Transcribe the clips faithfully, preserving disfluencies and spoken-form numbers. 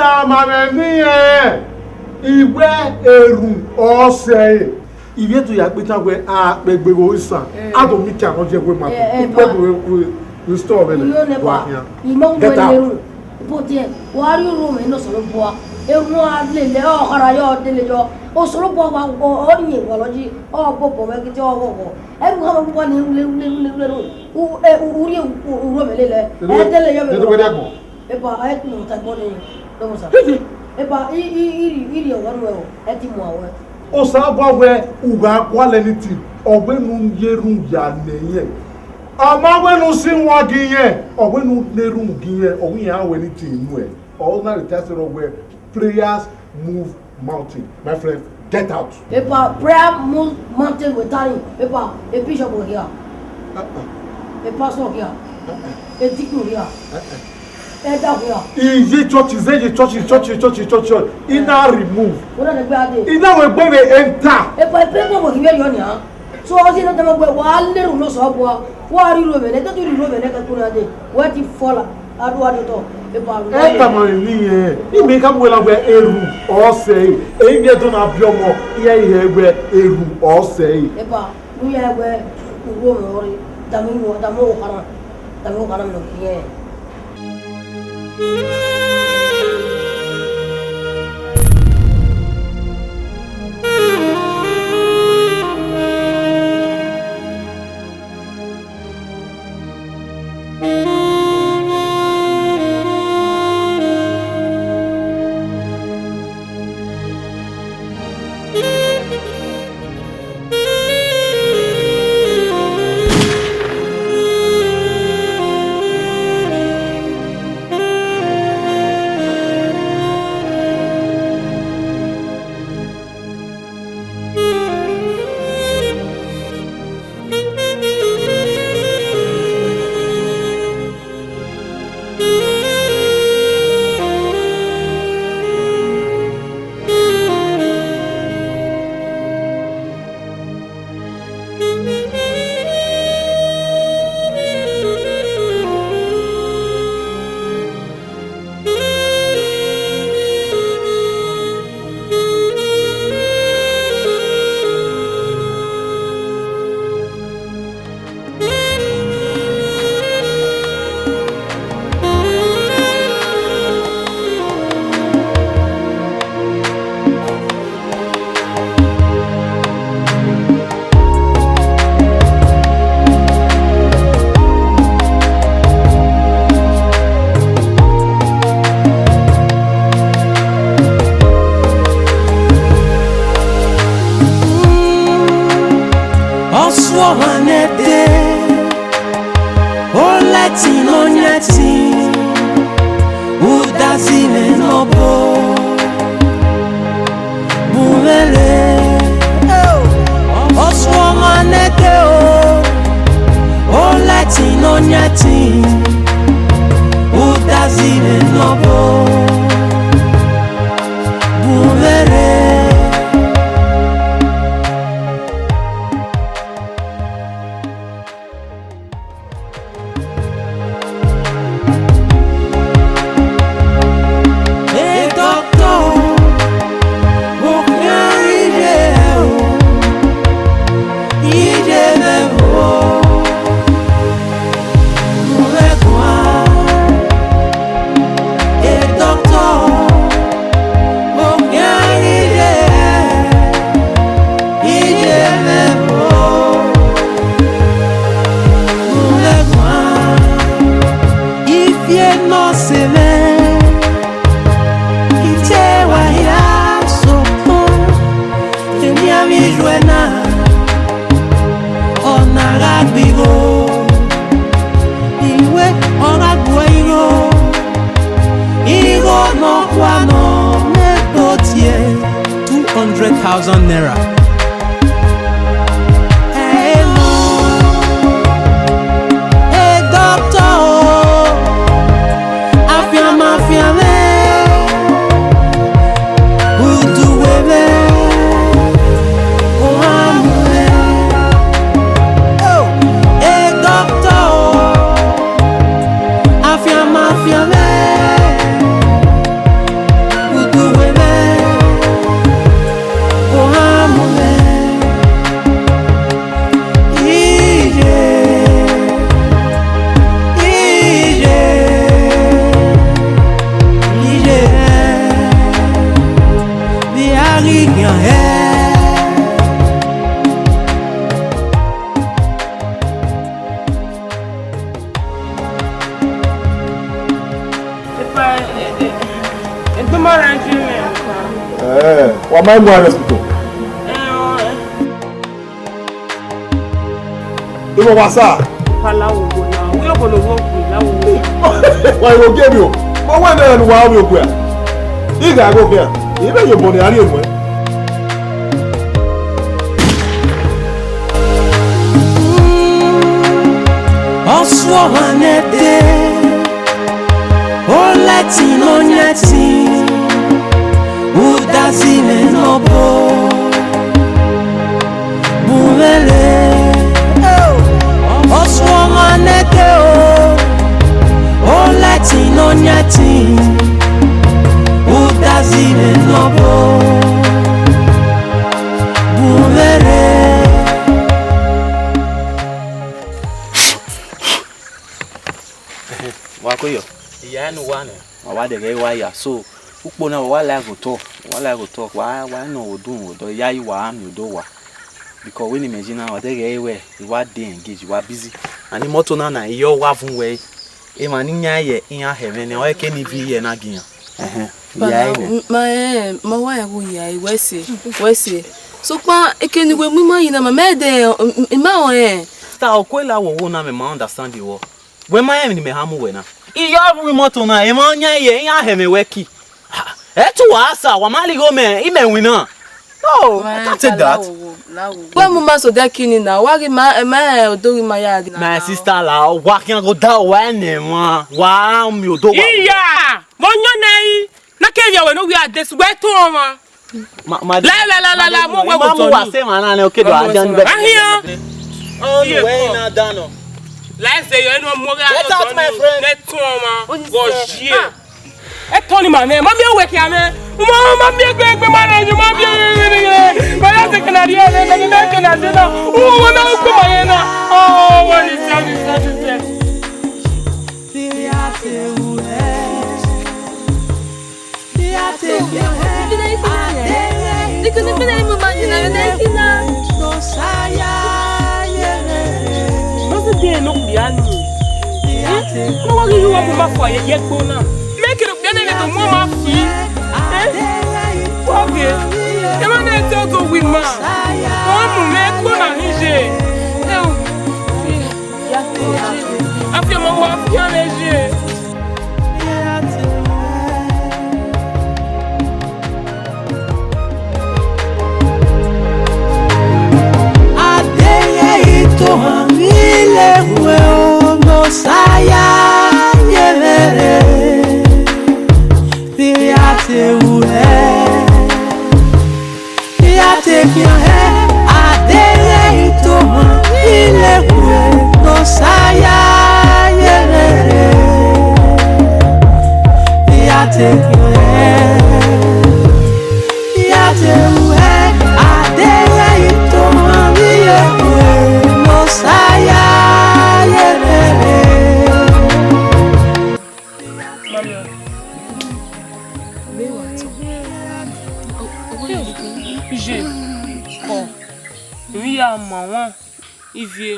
Tama mwẹ ne irẹn, I wẹ erhunmwu ọ sẹe. Ivbi eto ya gbe tan wẹ a kpẹ egbe vbe isan, a do miẹn itan nọ ye wẹ ma ukpẹ vbe store vbe nẹ, wa khian. I ma wẹ ne erhunmwu, but wa rhie orhu mwẹ ne Osanobua, erhunmwu a lele, ọ khara yọ, ọ dele yọ. Osanobua wa, ọ, ọ rhie wa lọ yi, ọ bọbọ mwẹ gidi, ọ ghọghọ. Ẹrhu khama uwa ne u le, u le, u le, u le, u, e, u, u rhie u, u, urhu mwẹ lele, ẹ dele yọ vbe nọ. Epa, ẹ tunu ta ẹgbọn ne, ne Osa. Epa, I, I, I, I rhie ọmwa nuẹn o, ẹ ti mu aro. Osanobua wẹ u gha gualọ anything, ọ wẹ ne u ye erhunmwu ya ne irẹn. Ọ ma wẹ ne u si wan gie irẹn, ọ wẹ ne u ne erhunmwu gie irẹn, ọ wẹ irẹn a wẹ anything nuẹn. Ọ na rhe ta ẹse rọ wẹ prayers move mountain. My friend, get out. Epa, prayer move mountain wẹ ta rin. Epa, a bishop wẹ hia. Uh-uh. A pastor hia. Uh-uh. A deacon hia. Uh-uh. Elder hia. Iye church, iye church, church, church, church, church. I na remove. Wẹ na dẹ gbe a dee. I na wẹ gbe vbe enter. Epa, a pastor wẹ hia yọ nia. So, ọ si ne ọ tama wẹ, wa na erhunmwu ne Osanobua, wa rhie orhu mwẹ nẹ, te u rhie orhu mwẹ nẹ, ka ku na dee, wẹ ti fall, a do, a do tọ, epa ru. Ẹ tama mwẹ ne irẹn, I miẹn khama wẹ la wẹ erhunmwu ọ sẹe, ẹre I miẹn do na biẹ ọmọ, iran i hẹ wẹ erhunmwu ọ sẹe. Epa, ne u ya wẹ urhu mwẹ ọre, tama irẹn, tama okha na, tama okha na mẹ ne ọ khiẹn. Ọsuọmwa ne ẹdẹ, olẹtin ne ọ yan ẹtin, udazi mwẹ ne ọ bọ, bu mwẹ rre. Ọsuọmwa ne ẹdẹ o, olẹtin ne ọ yan ẹtin, udazi mwẹ ne ọ bọ, bu mwẹ rre. Ifie ne ọ sẹ mwẹ, I te wa hia sokpan, emianmwẹ iruẹ na, ọ na gha gbe igho, I wẹ ọ gha gbe igho, igho nọkhua nọ mwẹ do tie two hundred thousand naira. Hello, hey doctor, afianma afianmwẹ, udu wẹ mwẹ, ohan mu mwẹ. Oh, hey doctor, afianma afianmwẹ, Ma rẹn je mwẹ. Eh, wa ma mu hospital. Eh, oh, eh. Ibo wa sa? Palawo wo na. Wo ko lo wo ku la wo. Wa yo ge mi o. Mo we ne wa wo ku. Igha go ge. Ibe yo bo ne ari enwe. Ọsuọmwa ne ẹdẹ, olẹtin ne ọ yan ẹtin, udazi mwẹ ne ọ bọ, bu mwẹ rre. Ọsuọmwa ne ẹdẹ o, olẹtin ne ọ yan ẹtin, udazi mwẹ ne ọ bọ, bu mwẹ rre. Wa ko yọ. Iya ne uwa nẹ. Wa wa dẹghẹ wa ya. So, ukpo na, wa wa la ghe otọ. Wa wa la ghe otọ. Wa, wa nọ odun odọ. Ya yi wa mi odo wa. Because wẹ ne imẹ je na, wa dẹghẹ wẹ, I wa dey engage, I wa busy. And imọto na na, I yọ wa vun wẹ, emwa ne iyan ye, iran hẹ mwẹ nẹ, ọ ke ni vi ye na gi iran. Ẹhẹn. Baba, ya ẹ nẹ. Ma, eh, ma wa ya wu ya, wẹ se, wẹ se. Sokpan, ekeni wẹ mu ima yi na, ma mẹ dẹ, ima ọ, eh. Star, ọ kuẹ la wowo na, mẹ ma understand wọ. Wẹ ma rẹn emwi ne imẹ ha mu wẹ na. I yọ ru imọto na, emwa ọyan ye, iran hẹ mwẹ wẹ ki. Ẹ tu wa sa, wa ma ligho mẹ, imẹ winna. No, I can't take that. Wẹ mu ma so de kini na, wa ghi ma, ma odo ghi ma ya ghi na. My sister la, wa khian go da wa ne wa, wa mi odo wa. Iya, vbe ọyọn nẹ i, na ke vbe wẹ ne u ghi a de su, wẹ tọn ọmwa. Ma, ma, la, la, la, la, la, mo wẹ ma mu wa se ma na ne o ke do a jan gbe. Ahian. Oh, iye wẹ kọ. Na da nọ. La ẹse yọ, ẹnu ọmọ gha. Get out, my friend. Ne tọn ọmwa, wọ yie. Ẹ tọn ni ma nẹ, ma miẹn wẹ khian nẹ. Ma, ma miẹn egbe, egbe ma rẹ, ma miẹn egbe, egbe, egbe. Ma ya se kẹna rie, egbe, egbe, egbe kẹna rie na. Uwu wẹ mẹ, ukpe ma yẹ na. Oh, wẹ ni sẹ, ni sẹ, ni sẹ. Nọ wa ghi ru wa bu ma fua ye, ye gbe na. Mẹ kere okpia nene do mu ma fi. Eh? Oge. Emwa na te odo wi ma. Ọ mu mẹ gbe na ni ye. Eh, o. Afianma wa fian ne ye. Adeghe itohan vbe ilẹkhuẹ o, ne Osa ya ye mwẹ rre, iran te ru hẹ. Iran te khian hẹ, adeghe itohan ilẹkhuẹ ne Osa ya ye mwẹ rre. Iran te khian hẹ, iran te ru hẹ, adeghe itohan ilẹkhuẹ ne Osa ya ye mwẹ rre. Mami, ọ, ọ, ọ, ọ, iye, ọ, emwi ya ma wan, ivie,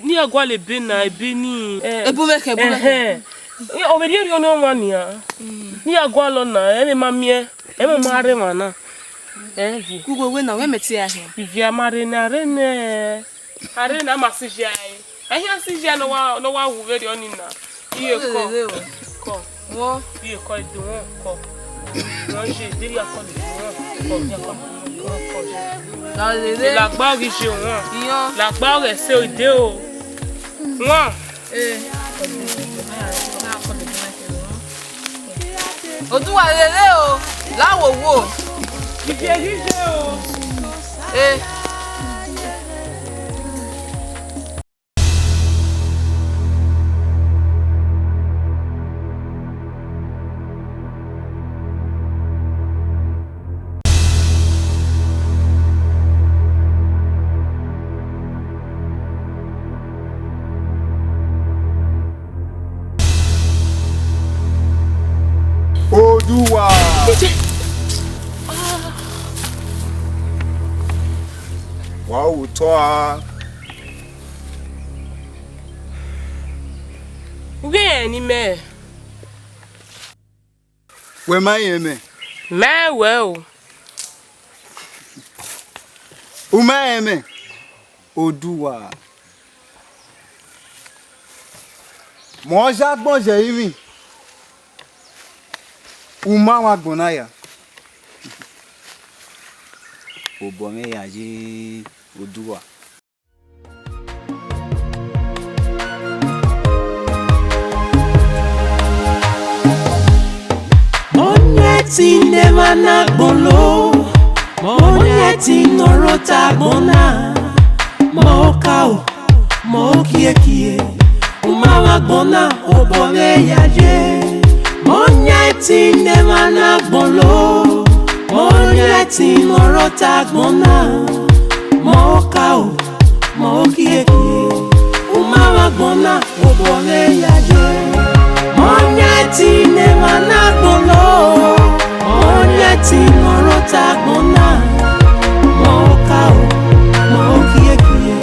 ne iran gualọ ebe na, ebe ni, eh, ebu mwẹ kẹ, ebu mwẹ kẹ. Ẹhẹn. Ọ vbe rhie rhie ọnii ọmwa nian. Ne iran gualọ na, ẹmwẹ ma miẹn, ẹmwẹ ma rre emwa na. Ẹ, ivie. Gu uwe na, wẹ mẹ tie ahian. Ivie a ma rre nẹ, a rre nẹ. A rre na ma si ya ẹre. Ẹhian si ya ne ọ wa, ne ọ wa wu vberriọ ni na. Iye kọ. Kọ. Wọ. Iye kọ, ido wọn kọ. Wọn ye, de ya kọ, ido wọn kọ, ya kọ, wọn kọ ye. La rere. Lagba ghi ye wọn. Iyan. Lagba ọghẹ se ide o. Wọn. Eh. Oduwa rere o, la wowo. Iye ghi ye o. Eh. Oduwa. Wa ru otọ a. Ughẹ rẹn ne imẹ. Wẹ ma rẹn mẹ. Mẹ wẹ o. U ma rẹn mwẹ, Oduwa. Mẹ ọ ya agbọn ye ẹrinmwi, u ma mwẹ agbọn na ya. Obọ mwẹ ya ye, Oduwa. Ọniẹtin ne emwa na gbolo, ọniẹtin ne ọ rre ota agbọn na, mẹ okaro, mẹ okiekie, u ma mwẹ agbọn na, obọ mwẹ ya ye. Ọniẹtin ne emwa na gbolo, ọniẹtin ne ọ rre ota agbọn na, mẹ okaro, mẹ okiekie, u ma mwẹ agbọn na, obọ mwẹ ya ye. Ọniẹtin ne emwa na gbolo, ọniẹtin ne ọ rre ota agbọn na, mẹ okaro, mẹ okiekie,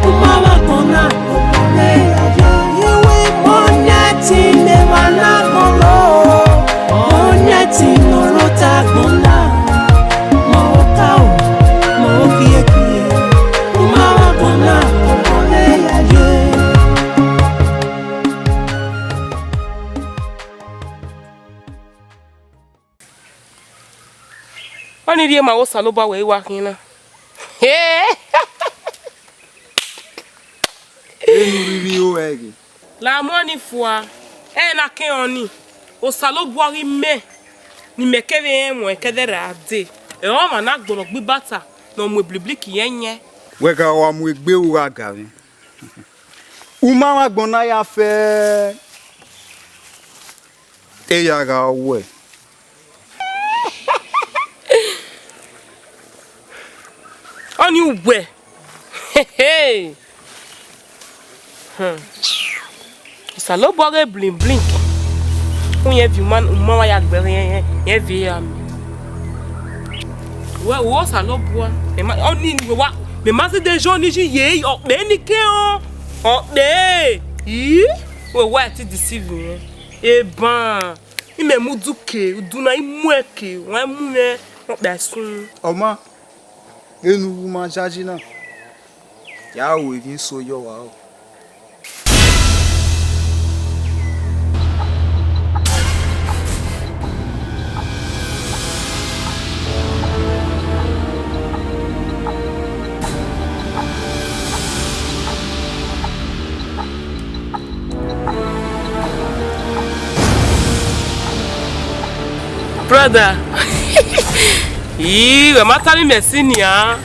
u ma mwẹ agbọn na, obọ mwẹ ya ye. Iwe ọniẹtin ne emwa na gbolo, ọniẹtin ne ọ rre ota agbọn na, mẹ okaro, mẹ okiekie, u ma mwẹ agbọn na, obọ mwẹ ya ye. Ọni rhie ma vbe Osanobua wẹ I wa khin na. Enu rhirhi ro ẹghe. La mu ọni fua, ẹ na kẹn ọni, Osanobua ghi mẹ, ne imẹ kevbe rẹn ẹmwẹ kẹdẹ ra dee, ẹ ọmwa na gbọlọ gbe ibata ne ọ mu ebliblik yẹn yẹn. Wẹ gha wa mu egbe ru gha ga mwẹ. U ma mwẹ agbọn na ya fẹ, eya gha wẹ. Ọni uwẹ. Hmm. Osanobua ghe blin blin. Uyẹn viọ uma, uma wa ya gbe ẹre, yẹn, yẹn viọ ya mi. Wẹ, wẹ Osanobua, mẹ ma, ọni wẹ wa, mẹ ma zẹdẹ jọ ni ji ye, ọ kpe ni ke ọ, ọ kpe. Ii, wẹ wa ti deceive mwẹ. Eban, imẹ mu udu ke, udu na I mu ẹre ke, wa mu mwẹ, ọ kpe sun. Ọ ma, enu u ma yayi na, ya ru emwi eso ye ọvbaro. Brother, ii, wẹ ma tama imẹ ẹse nian.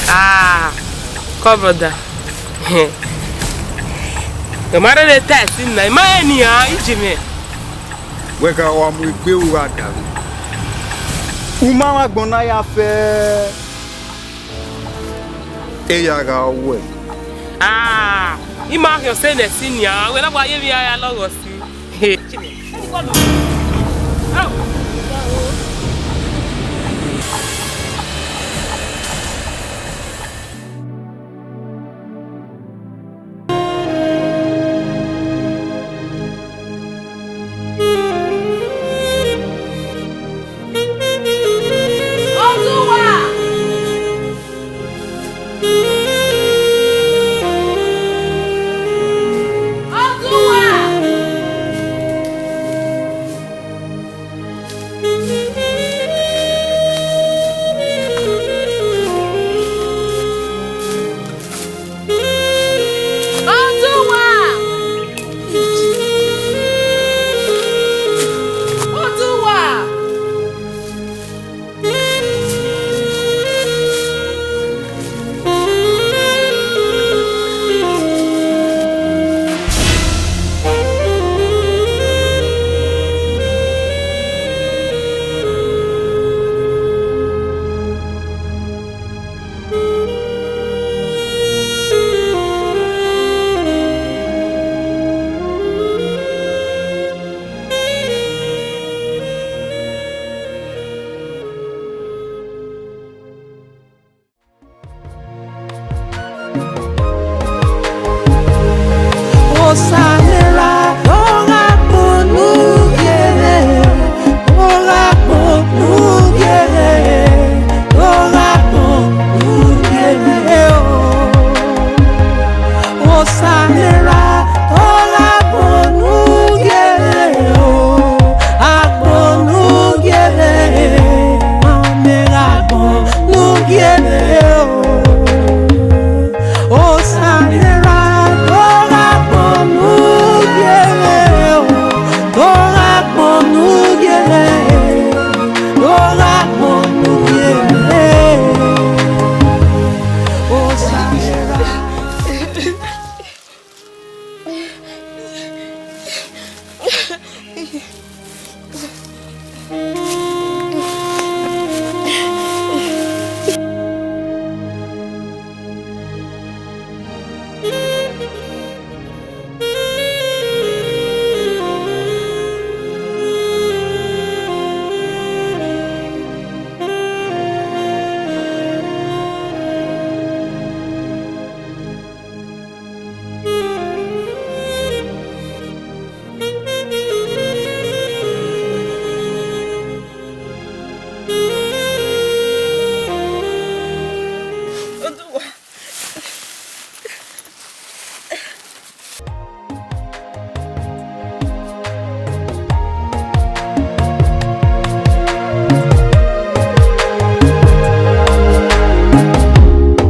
Ah, come, brother. Wẹ ma rherhe ta ẹse na, I ma rẹn nian, I ye mwẹ. Wẹ gha wa mu egbe ru gha ga mwẹ. U ma mwẹ agbọn na ya fẹ, eya gha wẹ. Ah, I ma khian ọse ne ẹse nian, wẹ na wa ye emwi hia ya lọghọ si. Oduwa! Oduwa!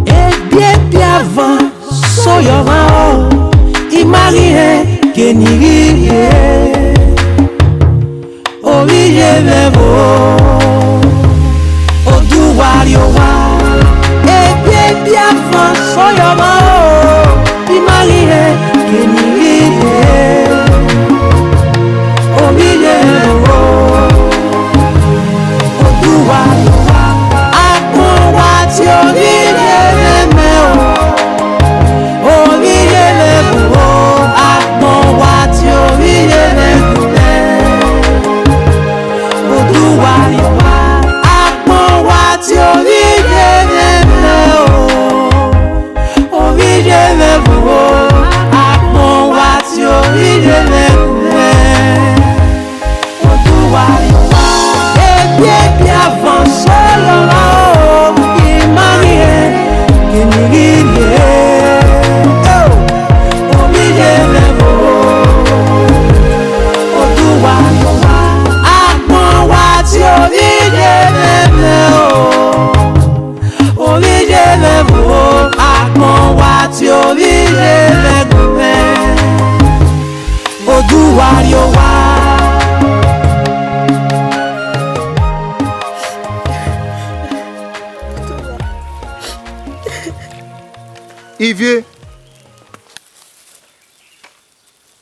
Ebiebi avan so yọ mwa o, I ma ghi hẹn ke ne I ghi rhie. Ovbi iye mwẹ vbo, Oduwa rhie owa, ebiebi avan so yọ mwa o, I ma ghi hẹn ke ne I ghi rhie. Ovbi iye mwẹ vbo, Oduwa rhie owa, agbọn wa tie ovbi iye mwẹ o. Ovbi iye mwẹ vbo, agbọn wa tie ovbi iye mwẹ gbe. Oduwa rhie owa, agbọn wa tie ovbi iye mwẹ gbe o. Ovbi iye mwẹ vbo, agbọn wa tie ovbi iye mwẹ gbe. Oduwa rhie owa, ebiebi avan so yọ mwa o, I ma ghi hẹn ke ne I ghi rhie. Ovbi iye mwẹ vbo, Oduwa rhie owa, agbọn wa tie ovbi iye mwẹ gbe o. Ovbi iye mwẹ vbo, agbọn wa tie ovbi iye mwẹ gbe. Oduwa rhie owa. Ivie.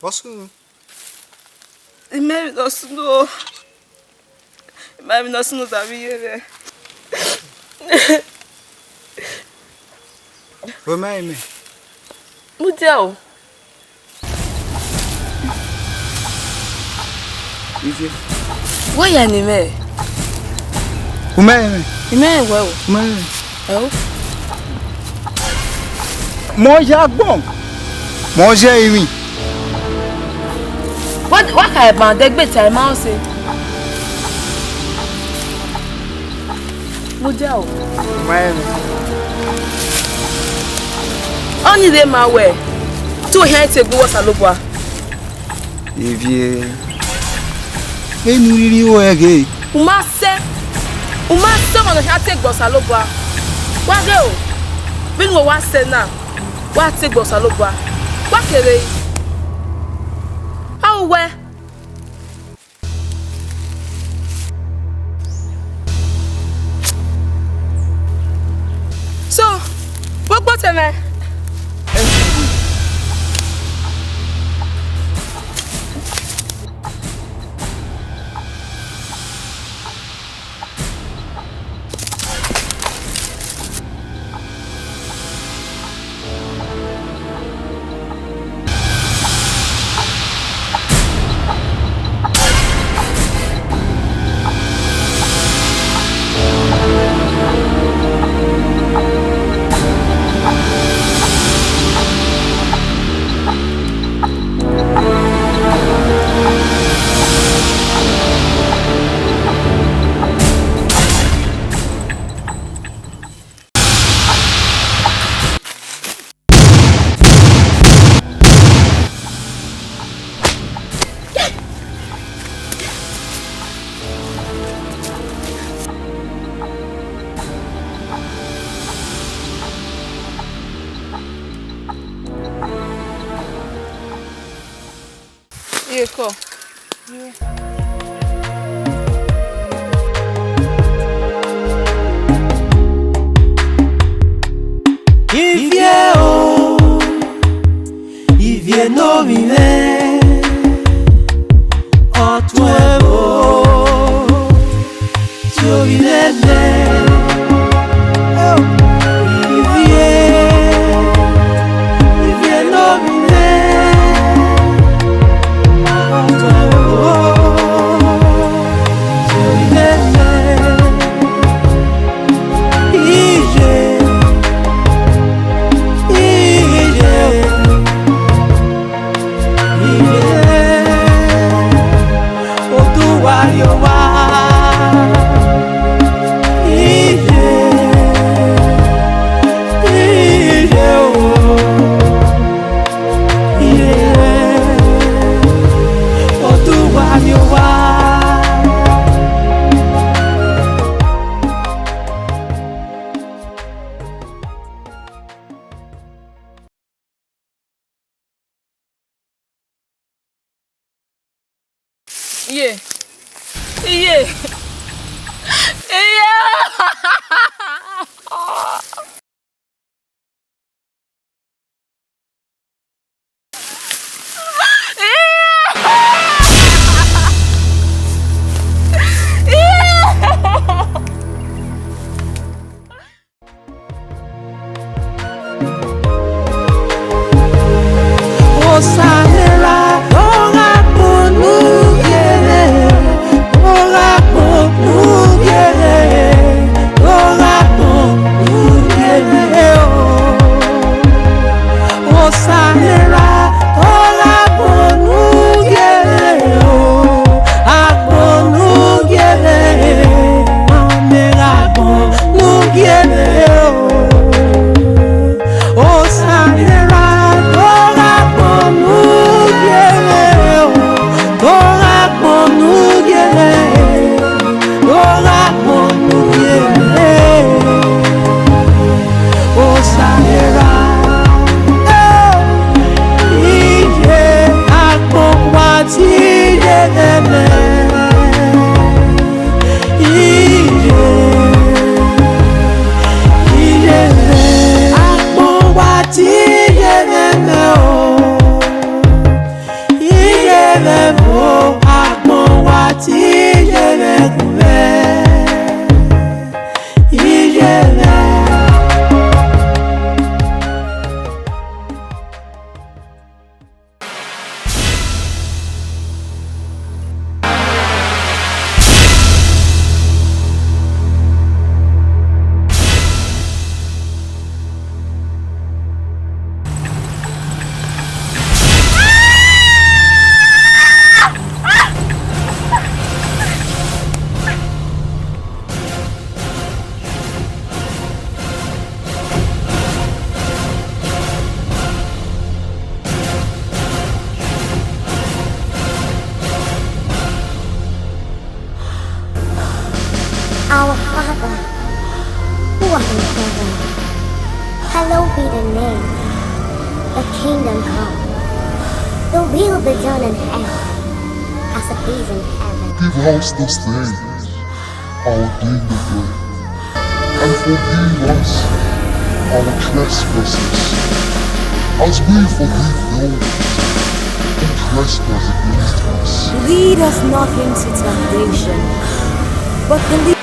Vbọ sunu? I ma emwi ne ọ sunu o. I ma emwi ne ọ sunu, da vbe iye mwẹ. Wẹ ma emwi? Mudia o. Ivie. Wẹ ya ne imẹ? U ma emwi? I ma emwi wẹ o. U ma emwi? Ẹ o. Mẹ ọ ya agbọn, mẹ ọ ya ẹrinmwi. Wa, wa kha ẹban dẹgbe ta ima ọse. Mudia o. Ma emwi. Ọnii rre ma wẹ, te u khian te egbe uwu Osanobua. Ivie, enu rhirhi ho ẹghe. U ma sẹ, u ma sẹ ọmwa ne ọ khian te egbe Osanobua. Wa ghe o, vbene uwẹ wa sẹ na, wa te egbe Osanobua. Wa kere, a ru wẹ. So, vbe ọgba ọtẹn mwẹ? Iyeke. Ivie o, Ivie ne ovbi mwẹ, ọ Iye. Iye. Iye. Osa ne erha, ọ gha kpọnmwẹ ugẹrẹ, ọ gha kpọnmwẹ ugẹrẹ, ọ gha kpọnmwẹ ugẹrẹ o. Osa ne erha, ọ gha kpọnmwẹ ugẹrẹ o, a kpọnmwẹ ugẹrẹ, a mẹ gha kpọnmwẹ ugẹrẹ o. Osa ne erha, ọ gha kpọnmwẹ ugẹrẹ o, ọ gha kpọnmwẹ ugẹrẹ, ọ gha kpọnmwẹ ugẹrẹ. Osa ne erha, eh, iye agbọn wa tie iye mwẹ. Iye, iye mwẹ, agbọn wa tie iye mwẹ o. Iye mwẹ o, agbọn wa tie iye mwẹ gu mwẹ. Iye mwẹ. Our Father, who art in heaven, hallowed be thy name. Thy kingdom come. Thy will be done in earth as it is in heaven. Give us this day our daily bread, and forgive us our trespasses, as we forgive those who trespass against us. Lead us not into temptation, but deliver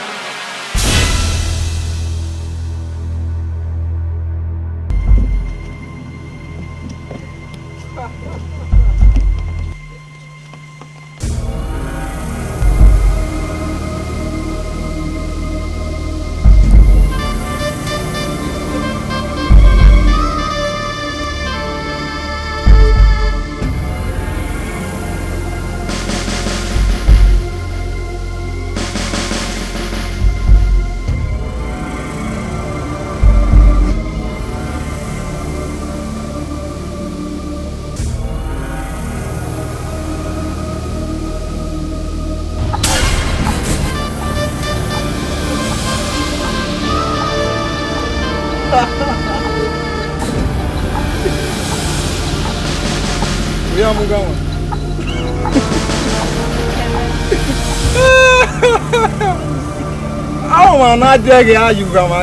Ọmwa na dẹghe a ye ughanmwa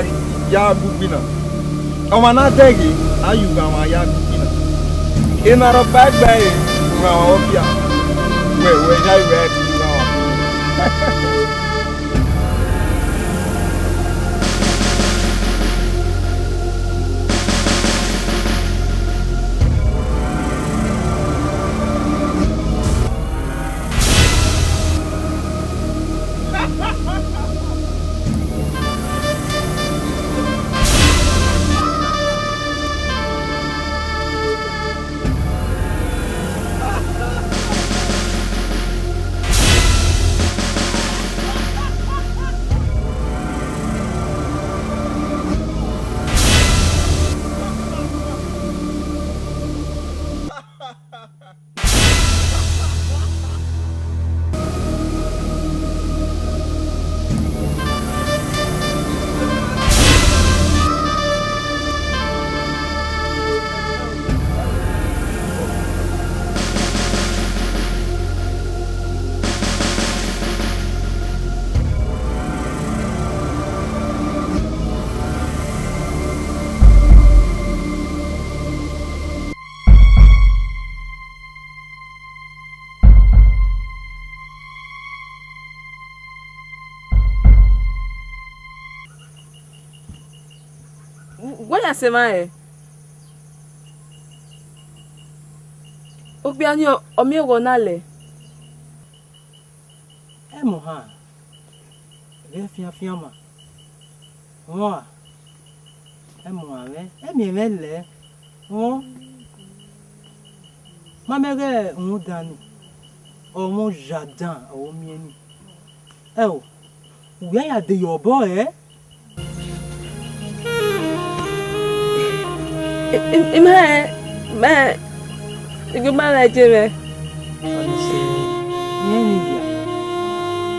ya gu gbinna. Ọmwa na dẹghe a ye ughanmwa ya gu gbinna. Ena rhọkpa egbe ẹre, ughanmwa vbe ọ bia. Wẹ, wẹ ya ughanmwa. Ẹ sẹ emwa rẹn. Okpia ni ọ miẹn oghọ na lẹ. Ẹmwẹ ohan, ghẹ fianfian ma. Rọnmwa, ẹmwẹ ohan mwẹ, ẹmwẹ mwẹ lẹ. Rọnmwa, ma mẹ ghẹ rhunmwuda ni, ọmọ oya dan ọre u miẹn ni. Ẹo, u ya ya de ye obọ ẹre. I, I, I ma rẹn, mẹ, I gu ma rẹn je mwẹ. Ọnisi, rẹn ni ya,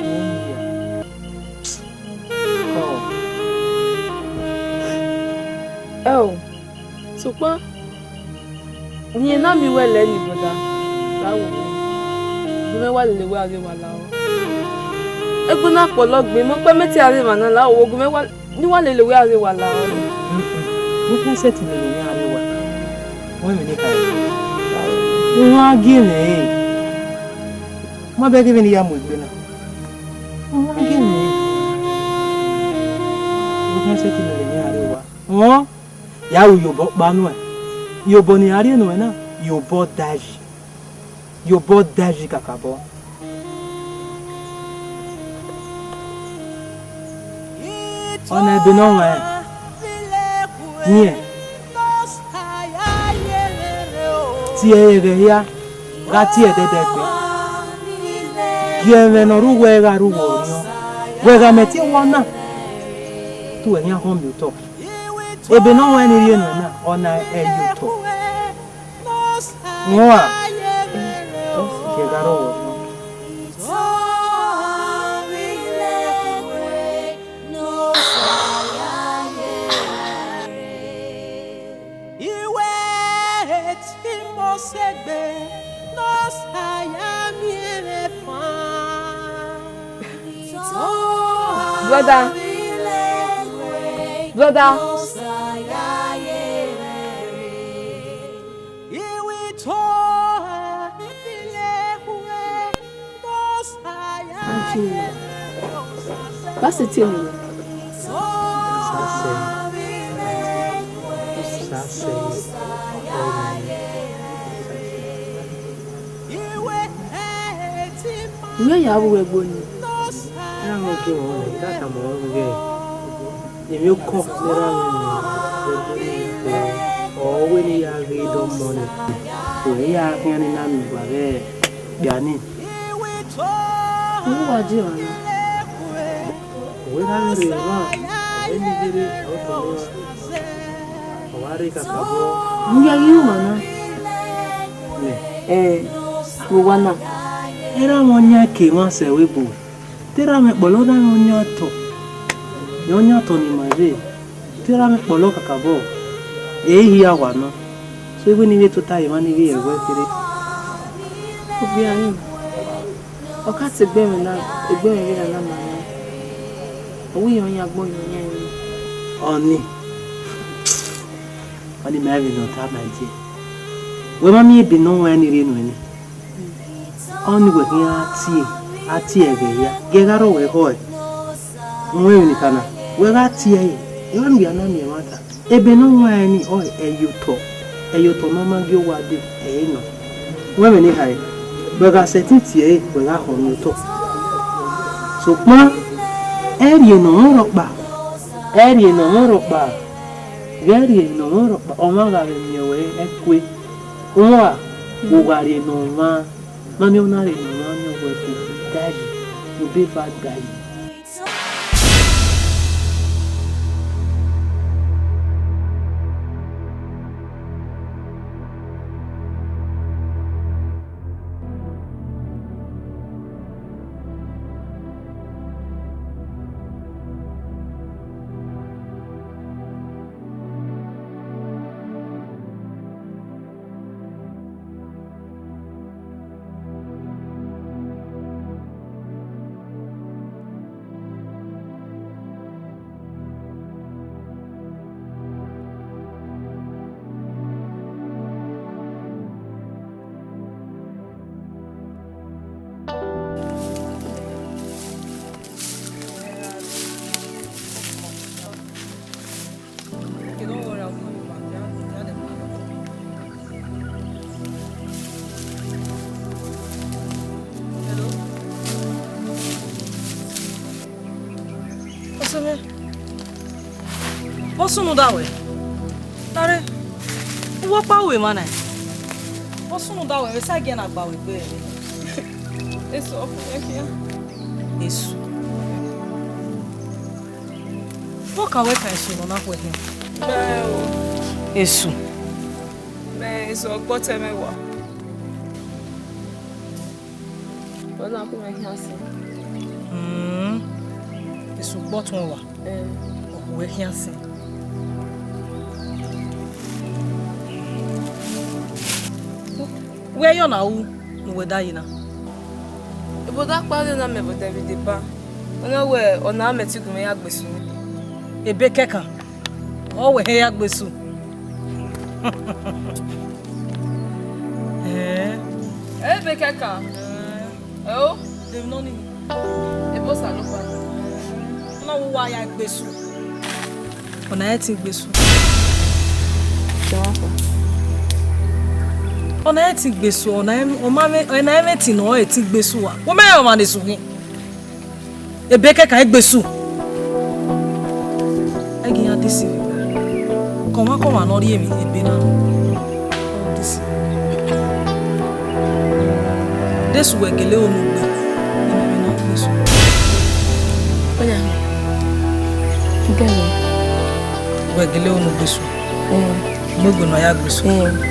rẹn ni ya. Kọ. Ẹo, sokpan, rẹn na miẹn uwẹ lẹ ni, brother, la wo, gu mwẹ wa lele wẹ a ghe wa la ọ. Egbe na kpọlọ gbe, mẹ ọkpa mẹ te a rre emwa na la wo, gu mwẹ wa, ne wa lele wẹ a ghe wa la ọ. Vbokhan sẹtin lele iran rre wa. Wẹ vbe ne kha, u ma gie mwẹ re. Ma bẹghe vbene I ya mu egbe na. U ma gie mwẹ re. Vbokhan sẹtin lele iran rre wa. Rọnmwa, ya ru iyobọ ọkpa nuẹn. Iyobọ ne iran rhie nuẹn na, iyobọ dayi. Iyobọ dayi kakabọ. Ọna ebe ne ọ rẹn, rẹn, tie ẹre ẹghẹ hia, gha tie ẹdẹdẹgbe. Gie ẹmwẹ ne ọ rre uwẹ gha rre uwẹ orhiọn. Wẹ gha mẹ tie owa na, te uwẹ khian họn miotọ. Ebe ne ọ rẹn ni rhie nuẹn na, ọna ẹ ye otọ. Rọnmwa, gie gha rrọọ wẹ nọ. Iwe ti Mosa egbe, ne Osa ya miẹn mwẹ fan. Brother. Brother. Auntie, what's the thing? Sase. Sase. Wẹ ya vbe uwẹ gbe ni? Erha mwẹ gie mwẹ ọnrẹn, I da tama ruẹ wẹẹ, emwiokọ ne erha mwẹ miẹn vbe ẹdẹ nii, ọ wẹ ne I ya ghe dọmọ nii, wẹ ya khian ne I na miẹn uwa vbe okpia nii. Uwu wa die ọmwa na. Wẹ gha rre emwa, ẹmwẹ ni ghi rre, ọ tọ nẹ. Ọ wa rre kakabọ. Mu ya ye uwa na. Nẹ. Ẹ, vbe owa na. Erha mwẹ ọyan ke emwa sẹ vbe ebo. Te erha mwẹ kpọlọ na mwẹ ọyan otọ. Mwẹ ọyan otọ ne ima rre. Te erha mwẹ kpọlọ kakabọ. Ẹ i hia owa nọ. So, iwẹ ne I vbe tota emwa ni vbe ẹwẹ kherhe. Obiarin, ọ ka ta egbe mwẹ na, egbe mwẹ vbe na na ma mwẹ. Ọ wẹ iran yan agbọn yan ọyan ẹre. Ọnii, ọnii ma vbe ne ọ tama ẹdẹ. Wẹ ma miẹn ebe ne ọ wan ni rhie nuẹn ni. Ọnii wẹ khian a tie, a tie ẹghẹ hia, gie gha rrọọ wẹ họe. Wẹ vbe ne I ta na, wẹ gha tie ẹre, emwa ne u ya na miẹn ẹmwata. Ebe ne ọ wan ni, ọ ẹyotọ, ẹyotọ ne ọ ma gie owa dee, ẹ i nọ. Wẹ vbe ne I hae, wẹ gha sẹtin tie ẹre, wẹ gha họn ne otọ. Sokpan, ẹrriẹ ne ọ mwẹ rhọkpa, ẹrriẹ ne ọ mwẹ rhọkpa, ghẹ rriẹ ne ọ mwẹ rhọkpa, ọmwa gha vbe miẹn ruẹ ẹkue. Uwa, u gha rrie ne ọmwa, ma miẹn ọna rrie ne ọmwa miẹn wẹ ẹkue, dayi, ne ebe eva dayi. Ọ sunu da wẹ. Tare, uwu ọkpa ru emwa na. Ọ sunu da wẹ, vbe sa ẹgiẹn na gba wẹ egbe. Esu, ọ khuẹ khian. Esu. Vbọkan wẹ kan esu ne ọ na khuẹ khian? Mẹ o. Esu. Mẹ esu ọgbọtẹ mwẹ wa. Ọ na khuẹ khian sin. Hmm. Esu ọgbọtẹ mwẹ wa. Eh. Ọ khuẹ khian sin. Wẹ yọ na ru ne uwẹ da yi na? Ebo da kpa rre na mẹ vbe odẹ vbe deba. Ọ na wẹ ọ na mẹ te gu mwẹ ya gbe esu. Ebe kẹkan, ọ wẹ hẹ ya gbe esu. Eh. Ebe kẹkan. Eh. Eo, de emwi nọ nii. Ebo Osanobua. Ọ na wẹ uwa ya gbe esu. Ọ na ẹtin gbe esu. Ọ na ẹtin gbe esu, ọ na ẹ-, ọ ma mwẹ, ọ na ẹmwẹ ẹtin ne ọ ẹtin gbe esu wa. Wẹ mẹ rẹn ọmwa ne esu khin. Ebe kẹkan gbe esu. Ẹ gi iran disi vbe. Kọmwa kọmwa ne ọ rhie emwi ebe na. Ọ disi. De esu wẹ gele unu gbe. Emwi ne ọ gbe esu. Oya. Gẹlẹ. Wẹ gele unu gbe esu. Mm. Mu egbe ne ọ ya gbe esu. Mm.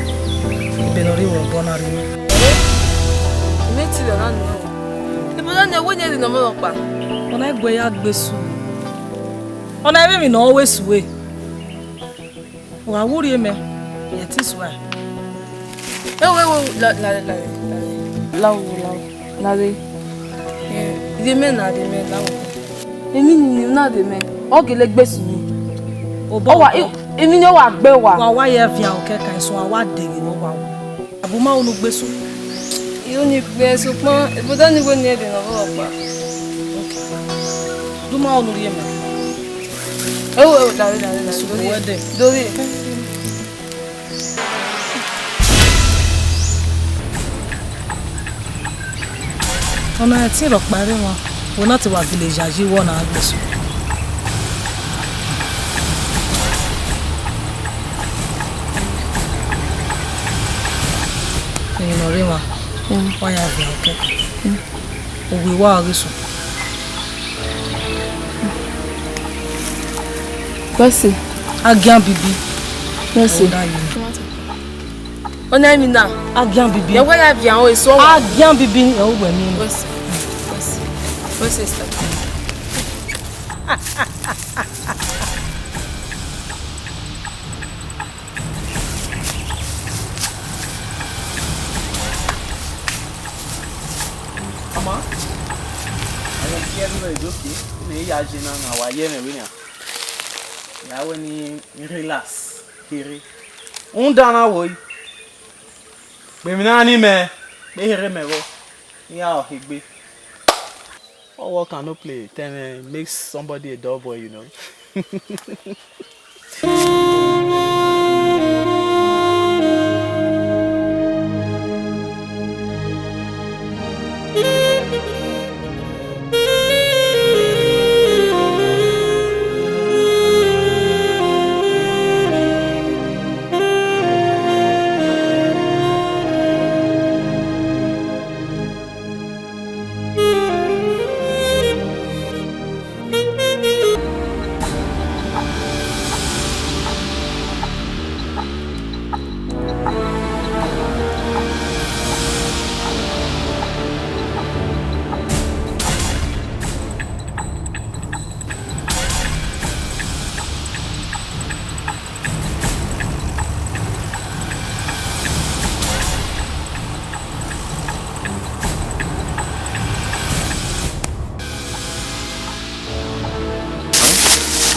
Ebe ne ọ rhie vbe obọ na rre. Mẹ ti lọ na nọ. Ebe na ne wẹ ne ẹ rhie ne ọ mẹ ọkpa. Ọ na gu ẹ ya gbe esu. Ọ na ẹmwẹ emwi ne ọ wẹ esu ẹre. Wa wu rhie mẹ, yẹ te sua. Ewe, ewe, la, la, la, la, la, wo, la, wo, la re. Eh, rhie mẹ na, rhie mẹ, la wo. Emwi ni, ni na rhie mẹ, ọ gele gbe esu ni. Obọ, ọ wa, obọ. E-, emwi ni ọ wa gbe wa. Wa, wa ye vian okẹ kan, eso a wa deghe vbe owa. Abu ma unu gbe esu. I unu gbe esu, sokpan ebo da ni wẹ ne ẹ rhie ne ọ vbe ọkpa. Okay. Du ma unu rhie mẹ. Ewe, ewe, dare, dare, dare. Esu dore. Wẹ dẹ. Dore. Ọ na ẹtin rhọkpa rre emwa, wẹ na te wa village a yi wẹ ọ na gbe esu. Emwi ne ọ rre emwa, mm, wa ya viọ kẹkan. Mm. Uwẹ wa ghe esu. Wẹ sẹ. Agian bibi. Wẹ sẹ. Ọ na yi. Ọ na emwi na. Agian bibi. Yẹ wẹ ya viọ esu ọmwa. Agian bibi, ẹ, uwẹ ni. Wẹ sẹ. Wẹ sẹ. Wẹ sẹ, sister. Ama, I see everywhere is okay. Unu ya je na, na wa ye mwẹ vbe nian. Ya wẹ ne I relax, kere. Rhunmwuda na wẹẹ, kpe emwi na ni mẹ, kpe ehe rre mẹ vbọ, I ya ọhe egbe. All work and no play, tell me, makes somebody a dull boy, you know.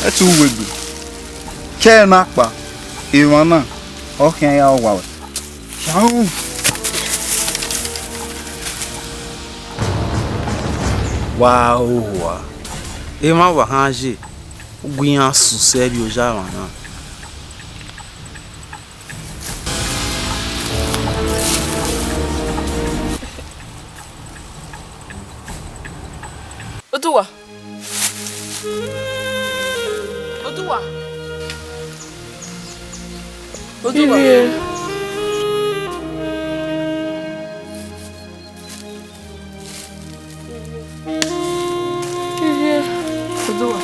Ẹ te uwegbe, ke ẹre na kpa, emwa na, ọ khian ya wa wẹ. Khian ru. Wa hoho a, emwa wa han ye, u gu iran susẹ rrie oya emwa na. Oduwa. Oduwa. Ivie. Ivie. Oduwa.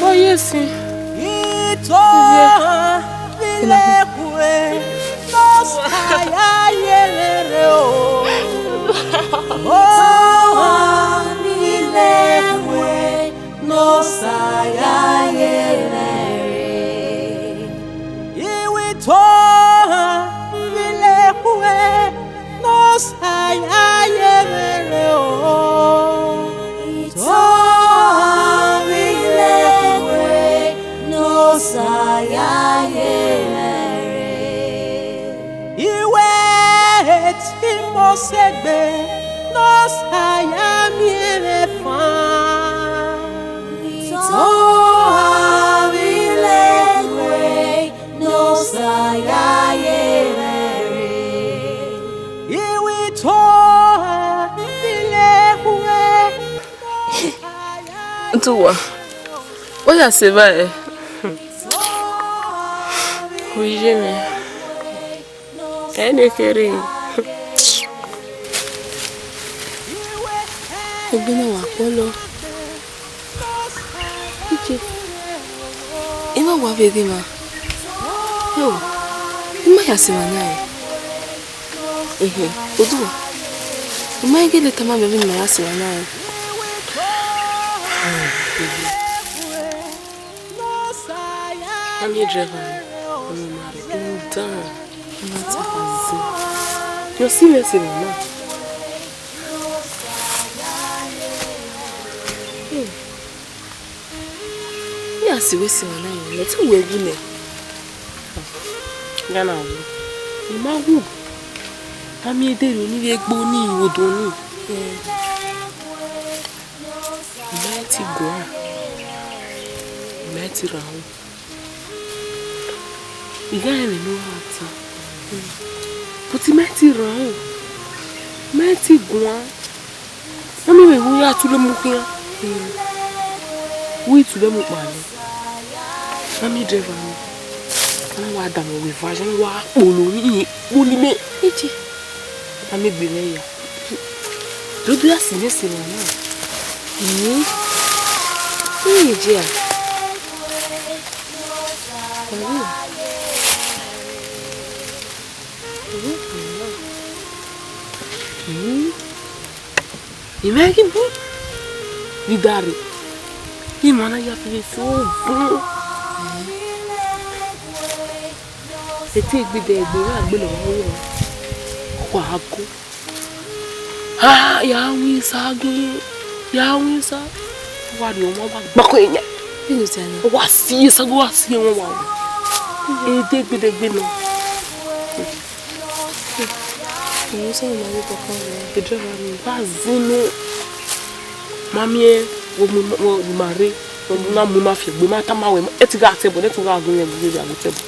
Ọ ye sin. Ivie. Itohan vbe le khue, ne Osa ya ye mwẹ rre o. Itohan vbe le khue, ne Osa ya ye mwẹ rre. Iwẹ itohan vbe le khue, ne Osa ya ye mwẹ rre o. Itohan vbe le khue, ne Osa ya ye mwẹ rre. Iwẹ ti mose gbe, ne Osa ya miẹn mwẹ fan. Itohan vbe le khue, ne Osa ya ye mwẹ rre. Iwẹ itohan vbe le khue. Oduwa, ọ ya sẹ evba ẹre. Oye mwẹ, ẹ ne kherhe. Egbe na wa kpọlọ. Ije, ima wa vbe ghe mwa. Yo, ima ya sẹ emwa na rẹn. Ehe, Oduwa, ima i gele tama mwẹ vbene ima ya sẹ emwa na rẹn. Ami driver, ọmọ ma rre, u dan. Ọ si mwẹ sẹ emwa na. Hmm. Iran si wẹ sẹ emwa na, mẹ te wẹ wu nẹ. Gana wu. I ma wu. A miẹn edero ni vbe egbe ni, odọ ni. Eh. I ma ti guan. I ma ti rhan aro. I gha rẹn emwi ne u gha tie. But I ma ti rhan aro. I ma ti guan. Mami, vbe u ya tule mu khian? U i tule mu kpa nẹ. Mami, driver ni. A na wa da mwẹ vbe eva, a na wa kpolo ni, kpolo mẹ. Eje. Mami, gbe mwẹ ya. Do do ya si mwẹ sẹ emwa na. Hmm. Eje a. Hmm. I mwẹ ghi bu vbe idare, ima na ya fi vbe so bun. Ete egbe de egbe, wa gbe nọ vbe ọvbehe, wa go. Ha, ya wi sa ghe, ya wi sa. Wa rrie ọmwa, wa gba kue yan. Wa si sa ghe, wa si wọn wa. Ete egbe de egbe nọ. Unu sẹ ne ima ghi kọkọ rre. E driver ni, wa zunu. Ma miẹn, wo mu, wo, wo ma rre, wo mu na mu ima fi egbe, ma tama wẹ, ẹ ti gha tẹ ẹbọ, ẹ ti gha gun yẹn, gun yẹn, gun tẹ ẹbọ.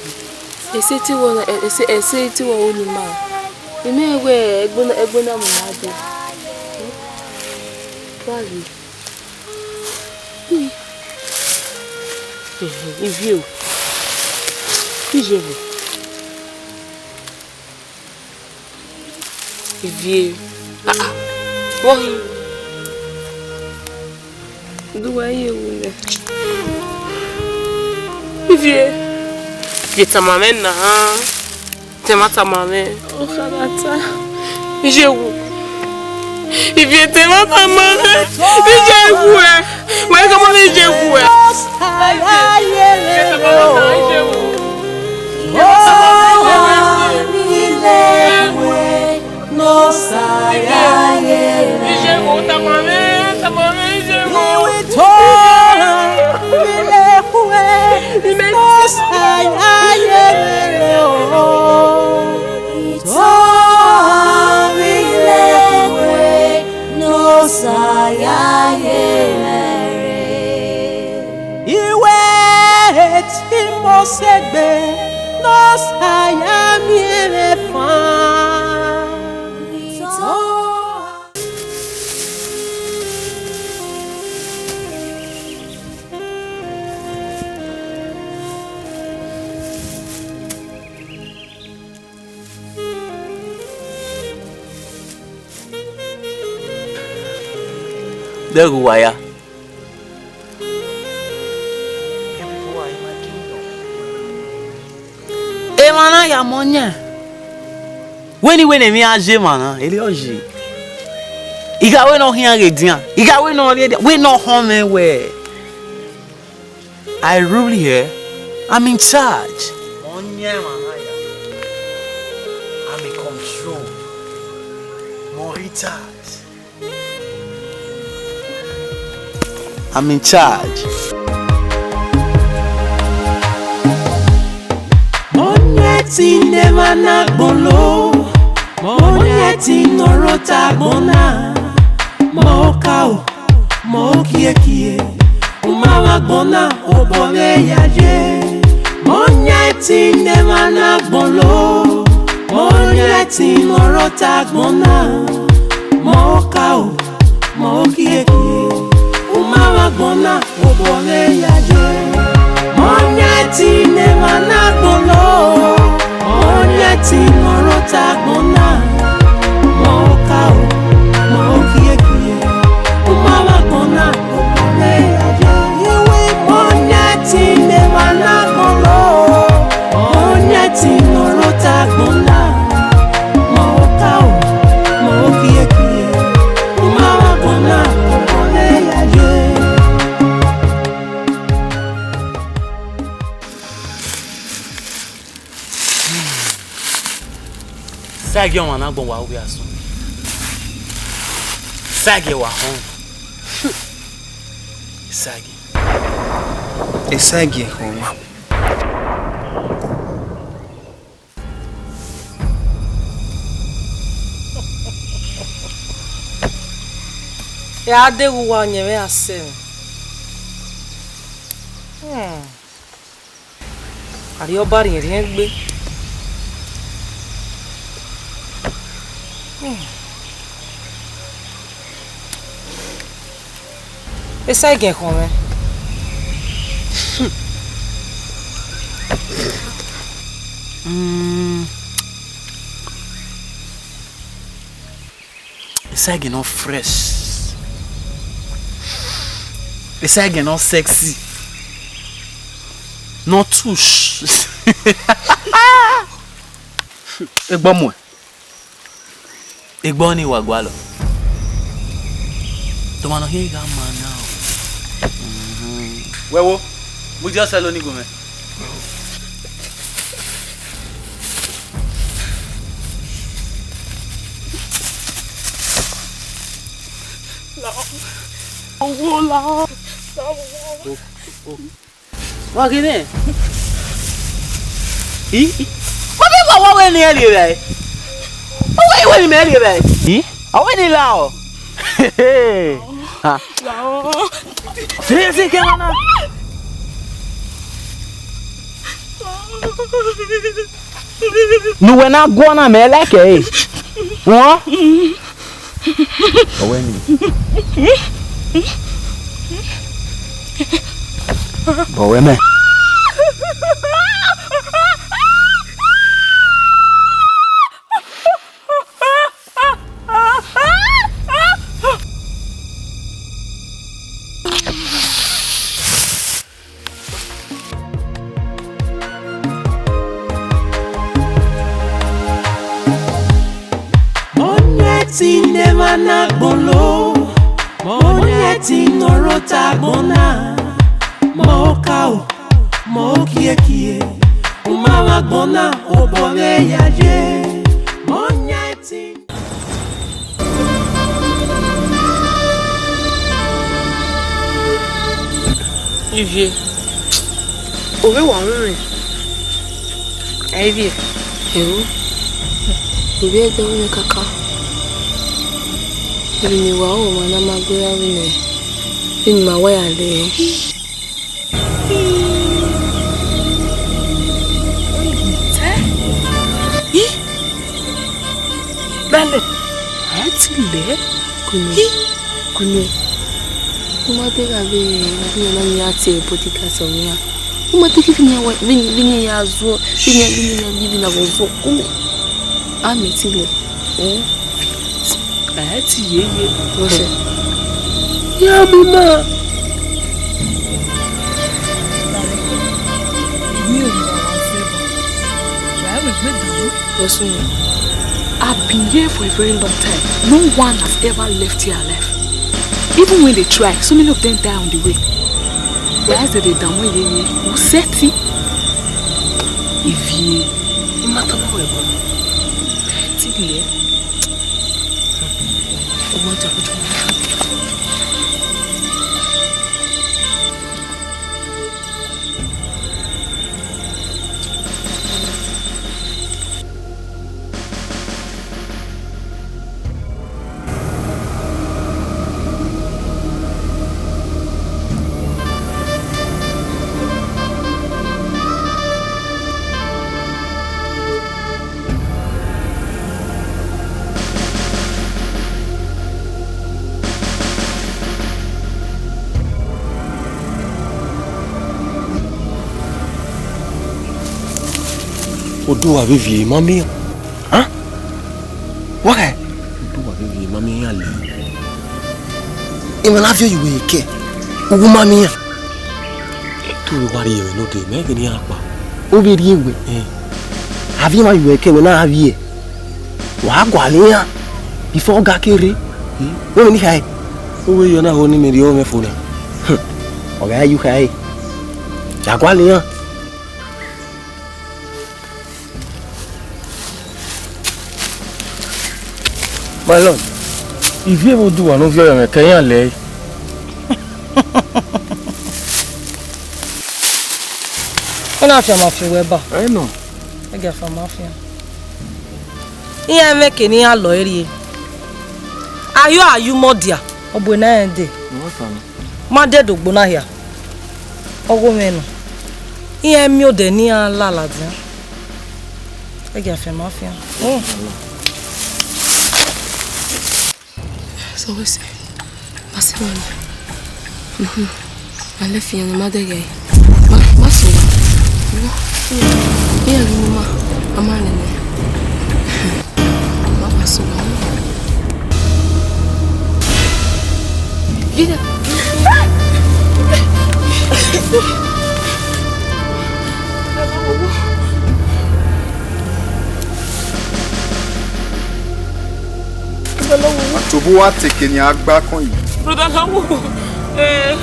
Ese ti wọ, ese, ese ti wọ ru ne ima. Imẹ wẹ ẹgbẹ na, ẹgbẹ na mu na dee. Wa ghi. Ivie o. Ije vbo? Ivie. Ah, ah. Vbọ hin? Udu wa ye wu nẹ. Ivie. Ivie tama mwẹ na. Te ma tama mwẹ. Ọ kha gha ta. Ije wu. Ivie, te ma tama mwẹ. Ije wu ẹ. Wẹ kọ mọ vbe ije wu ẹ. Ije wu. Ije wu, tama mwẹ, tama mwẹ, ije wu. Itohan vbe le khue, ne Osa ya ye mwẹ rre. Iwẹ ti mose gbe, ne Osa ya miẹn mwẹ fan. Vbe ghe uwa ya. Emwa na ya mọ yan. Wẹ ni wẹ ne emwi a ye emwa na, erriọ ye. I gha wẹ ne ọ khian ghe edian. I gha wẹ ne ọ rhie edian. Wẹ ne ọ họn mwẹ wẹ, I rule here. I'm in charge. Mọ yan emwa na ya. I'm in control. Mọ in charge. I'm in charge. Ọnẹtin ne emwa na gbọn lo, ọnẹtin ne ọ rre ota agbọn na, mọ okaro, mọ okiekie, u ma vbe agbọn na, obọ vbe ya ye. Ọnẹtin ne emwa na gbọn lo, ọnẹtin ne ọ rre ota agbọn na, mọ okaro, mọ okiekie, u ma vbe agbọn na, obọ vbe ya ye. Ọnẹtin ne emwa na gbọn lo, ọnẹtin ne ọ rre ota agbọn na, mọ okaro, mọ okiekie, u ma vbe agbọn na, obọ vbe ya ye. Ọnẹtin ne emwa na gbọn lo, ọnẹtin ne ọ rre ota agbọn na, mọ okaro, mọ okiekie, u ma vbe agbọn na, obọ vbe ya ye. Sagie ọmwa na gbọn wa, ovbi asọn. Sagie wa họn. Sagie. Esagie họn. Ya deghẹ uwa ọyẹnmwẹ a sẹ mwẹ. Hmm. Arriọba rhiẹnrhiẹn gbe. Hmm. Esagie khọn mwẹ. Mm. Esagie nọ fresh. Esagie nọ sexy. Nọ tush. Egbe ọmuẹ. Egbe ọnii wa gualọ. Tọmwa nọ khian gha ma na o. Wẹ wo, mu idiẹ ọsẹ lo ni gu mwẹ. Wa ghe nẹ? I, i. Wa vbe wa wa wẹ ne ẹ rhie vbe? Wa wẹ iwe ni mẹ rhie vbe? I? Ọ wẹ ne I la ọ? Ha. Firi esi kẹ na. Ne uwẹ na guọ na mẹ like ẹre. Wọn. Ọwẹ ni. Bọwẹ mẹ. Ọnẹtin ne emwa na gbọn lo, ọnẹtin ne ọ rre ota agbọn na, mọ okaro, mọ okiekie, u ma vbe agbọn na, obọ vbe ya ye. Ọnẹtin. Ivie, ovbe wa ru mwẹ? Ivie. Ẹo, ivie ẹdẹ vbe kaka. Emwi ne wa ru ma na ma gbe ra vbe nẹ, vbene ima wa ya lẹ. Ih! Dale. A ti lẹ. Kunu. Kunu. U ma deghẹ avbe, avbe na ya tie bodyguard ọ wian. U ma deghẹ vbene iran wa, vbene, vbene iran ya zuọ, vbene, vbene iran, vbene iran vbe zuọ. Kunu. A mẹ ti lẹ. Eh? A ti ye ye. What's it? Ya mi ma. Darling, mi ò mọ àwọn favour. Wàá wẹ̀ gbé dànù. Listen, I've been here for a very long time. No one has ever left here alive. Even when they try, so many of them die on the way. Whereas they dey down when they, they set it. If you, no matter what we want, think here. Ọmọ ìjà kújọ. Oduwa vbe viẹ, ma miẹn. Han? Wa khẹ? Oduwa vbe viẹ, ma miẹn iran lẹ. Emwa na viọ ye uwẹ kẹ, uwu ma miẹn iran. Te u wa rhie ẹmwẹ node, mẹ ghe ne iran kpa. U vbe rhie ẹwẹ? Ẹn. A viọ emwa ye uwẹ kẹ, wẹ na a viẹ. Wa gualọ iran before ọ ga ke rre. Wẹ vbene I kha ẹe? U wẹ yọ na ho ne imẹ rhie ọmwẹ fo na. Ọ gha re ye u kha ẹe. Ya gualọ iran. My lord, ivie vbe Oduwa ne u viọ ye mwẹ kẹ iran lẹ ẹe. Ọ na fian ma fian wẹ ba. Ẹ nọ. Ẹ gia fian ma fian. Iran mwẹ ke ne iran lọ ẹre rrie. A hiọ a ya umọ dia. Ọ bu ena rẹn dee. What's up? Ma dẹ do gbe na hia. Ọghe mwẹ nọ. Iran miẹn odẹ ne iran la ladian. Ẹ gia fian ma fian. Oh. So we say, ma si mẹ nọ. Mhm. Ma lẹ fian ne ma dẹ ghe. Ma, ma so. Iran ghi mu ma, a ma nene. Ma, ma so. Gide. Brother Lawo. Atobo wa teke ni a gba kọn yi. Brother Lawo. Eh,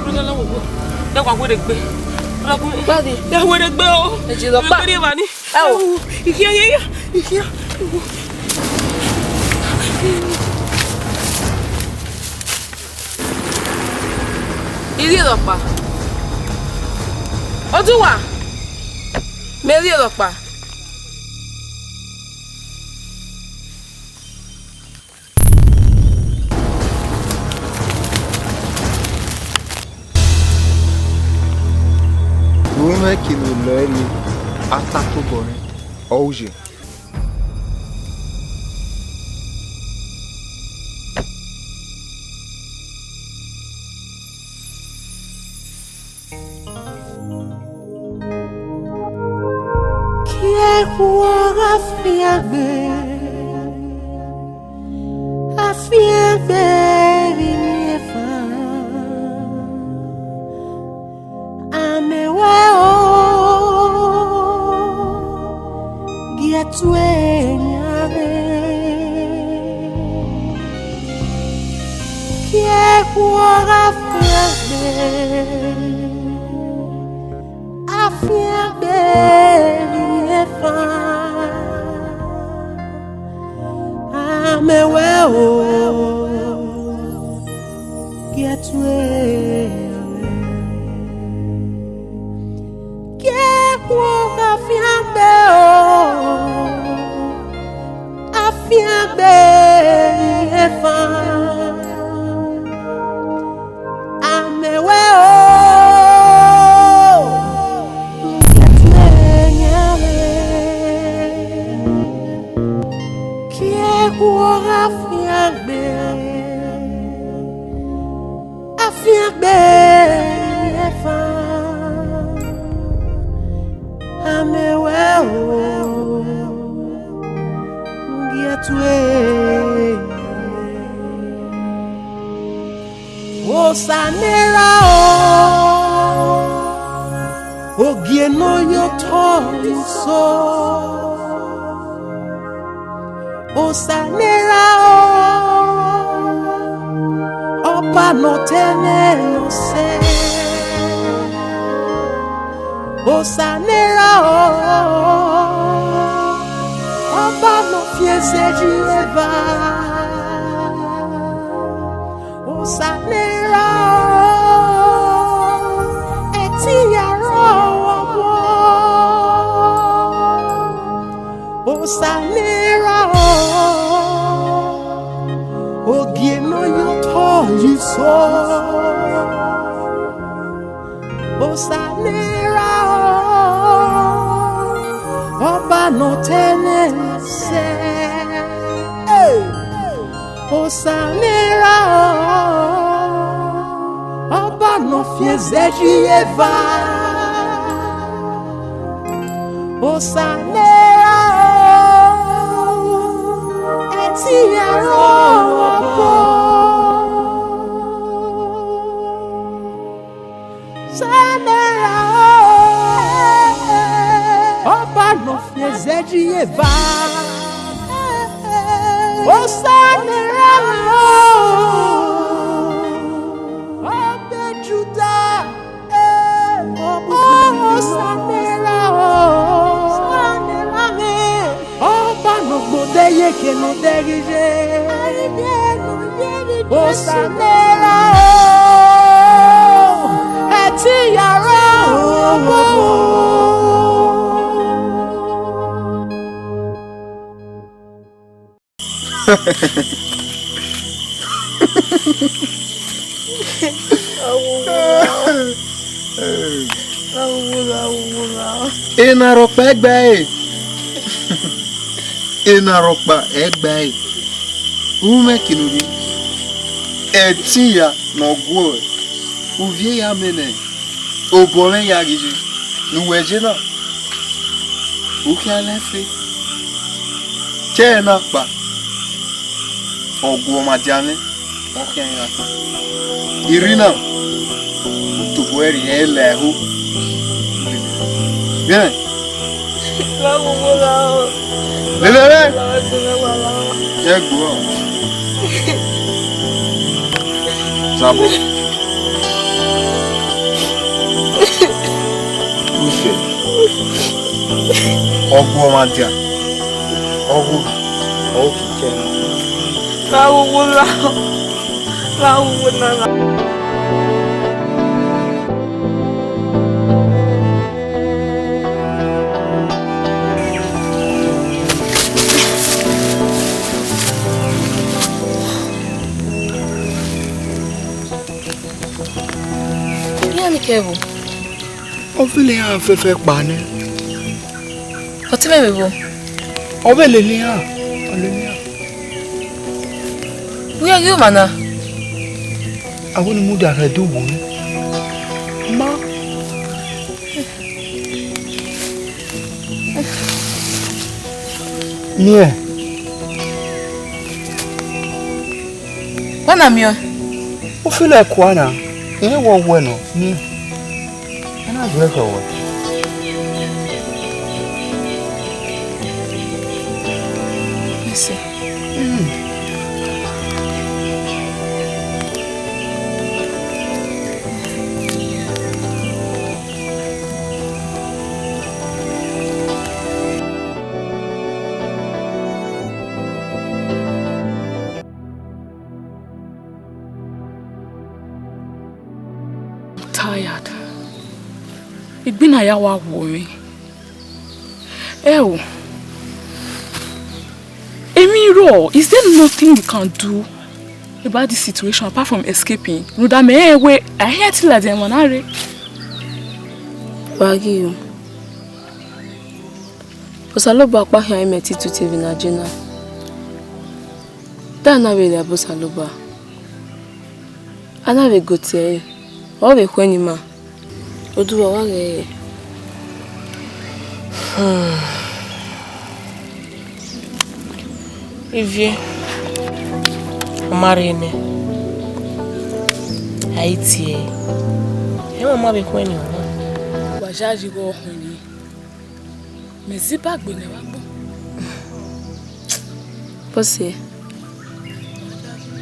Brother Lawo. Da wa were gbe. Brother Lawo. Daddy. Da were gbe o. Eji lọ pa. Were gbe ni. Ẹ o. Ẹ o, ikhian, ikhian, ikhian. I rhie rhọkpa. Oduwa, mẹ rhie rhọkpa. Ru mwẹ ke ne lọ ẹre, a ta tobọ rẹn, ọ ru ye. Kiẹ khuo gha fiangbe, a fiangbe vbe iyẹn fan. Amẹ wẹ o, gie tue yan mwẹ. Kiẹ khuo gha fiangbe, a fiangbe vbe iyẹn fan. Amẹ wẹ o, gie tue yan mwẹ. Kiẹ khuo gha fiangbe o, a fiangbe vbe iyẹn fan. Amẹ wẹ o, gie tue yan mwẹ. Kiẹ khuo gha fiangbe, a Osa ne erha o, ogie ne ọ ye otọ iso. Osa ne erha o, Ọba ne ọ ta ẹmwẹ ne ọ sẹ. Osa ne erha o, Ọba ne ọ fian zẹ Jihova. Osa ne erha o, ẹtin ya rrọọ vbe obọ. Osa ne erha o, ogie ne ọ ye otọ iso. Osa ne erha o, Ọba ne ọ ta ẹmwẹ ne ọ sẹ. Hey! Osa ne erha o, Ọba ne ọ fian zẹ Jihova. Osa ne erha o, ẹtin ya rrọọ vbe obọ. Osa ne erha o, Ọba ne ọ fian zẹ Jihova. Osa ne erha o, Ọba Juda. Osa ne erha o, Osa ne erha mwẹ. Ọba ne ọ gbe odẹ ye eke ne odẹ ghi ye. Osa ne erha o, ẹtin ya rrọọ vbe obọ. Ena rhọkpa ẹgbae. Ena rhọkpa ẹgbae. U mwẹ kinu rrie. Ẹtin ya ne ọ guọe, uvie ya mẹ nẹ, obọ mwẹ ya ghi ye, ne uwẹ ye na, u khian lẹ fe. Te ẹre na kpa, ọ guọmwa dia mwẹ, ọ khian ya kpa. I rri na, u tobọ ẹre rhie la ẹho. Vbene Lele mwẹ. Ye gbuọ. Zabo. Use. Ọ guọmwa dia. Ọ ghu. Ọ ghu kẹ. Ra ghogho la. Ra ghogho na ra. Iran ni kẹ vbo? Ọ vbe lele iran fẹfẹ kpa nẹ. Ọ te mwẹ vbe vbo? Ọ vbe lele iran, ọ lele iran. Wẹ ghi ọmwa na? Avbe ni mudia khẹ do wo nẹ. Ma. Miẹn. Wa na miẹn ọẹn. U filo ẹkua na, irẹn wọ wẹ nọ, miẹn. A na zẹ khẹ wẹ. Ẹse. Mm. Tired. Egbinna ya wa wo mwẹ. Ẹ o. Emwi rrọọ, is there nothing we can do about this situation apart from escaping? Rhunmwuda mẹ rẹn wẹẹ, a i hia ẹtin ladian emwa na rre. Wa ghi ru. Osanobua ọkpa khian imẹ te tutu vbe ne a je na. Te a na vbe rhie abe Osanobua, a na vbe go tie ẹre, ọ vbe khuẹ ne ima. Oduwa wa ghee. Hmm. Ivie, ọ ma rre nẹ. A i tie ẹre. Ẹmwẹ ma vbe khuẹn ne ọ na. Wa yayi ghe ọkhuẹn nii. Mẹ zẹ ba gbe nẹ vbe agbọn. Bọse,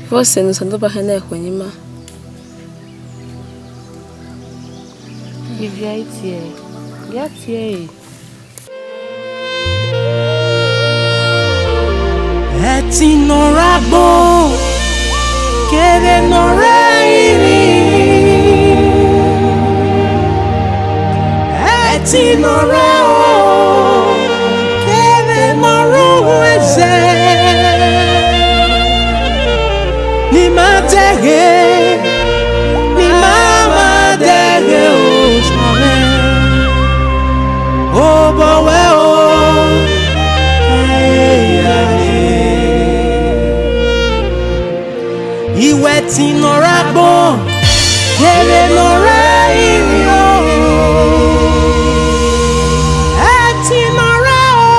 bọse ne Osanobua hẹ na ẹkhuẹn ne ima. Ivia i tie ẹre, ya tie ẹre. Ẹtin ne ọ rre agbọn kevbe ne ọ rre irinmwi, ẹtin ne ọ rre aro kevbe ne ọ rre uwu ẹzẹ, ne ima dẹghe, ne ima ma dẹghe Osanobua. Obọ wẹ o, iwẹ ẹtin ne ọ rre agbọn kevbe ne ọ rre irinmwi o, ẹtin ne ọ rre aro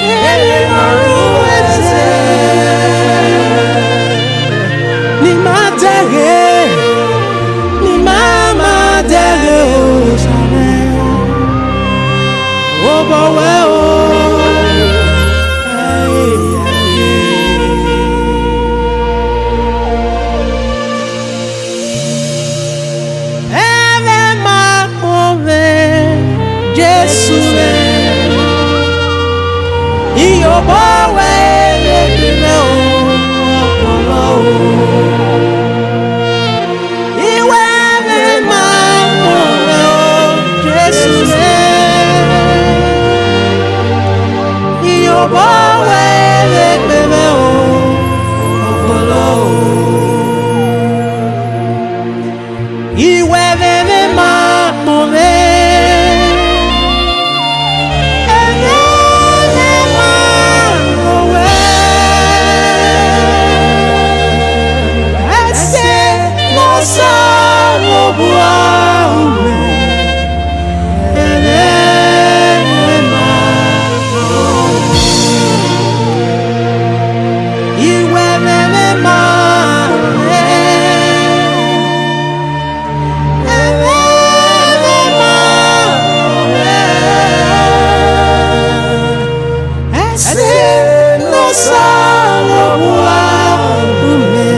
kevbe ne ọ rre uwu ẹzẹ, ne ima dẹghe, ne ima ma dẹghe Osanobua. Obọ wẹ o. Ẹmwẹ ma kpọnmwẹ Jesu mwẹ, iyobọ wẹ vbe gbe mwẹ o, ọkpọlọ o. Iwẹ ẹmwẹ ma kpọnmwẹ o, Jesu mwẹ, iyobọ wẹ vbe gbe mwẹ o, ọkpọlọ o. Iwẹ ẹmwẹ ma kpọnmwẹ, ẹmwẹ ma kpọnmwẹ wẹ, ẹse ne Osanobua mwẹ. Iwẹ ẹmwẹ ma rẹn, ẹmwẹ ma rẹn, ẹse ne Osanobua mwẹ.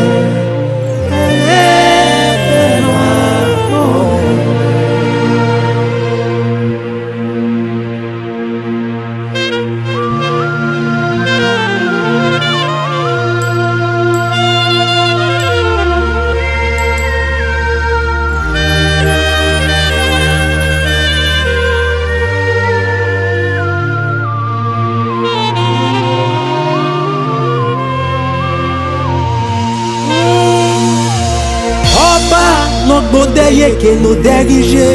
Ọba ne ọ gbe odẹ ye eke ne odẹ ghi ye,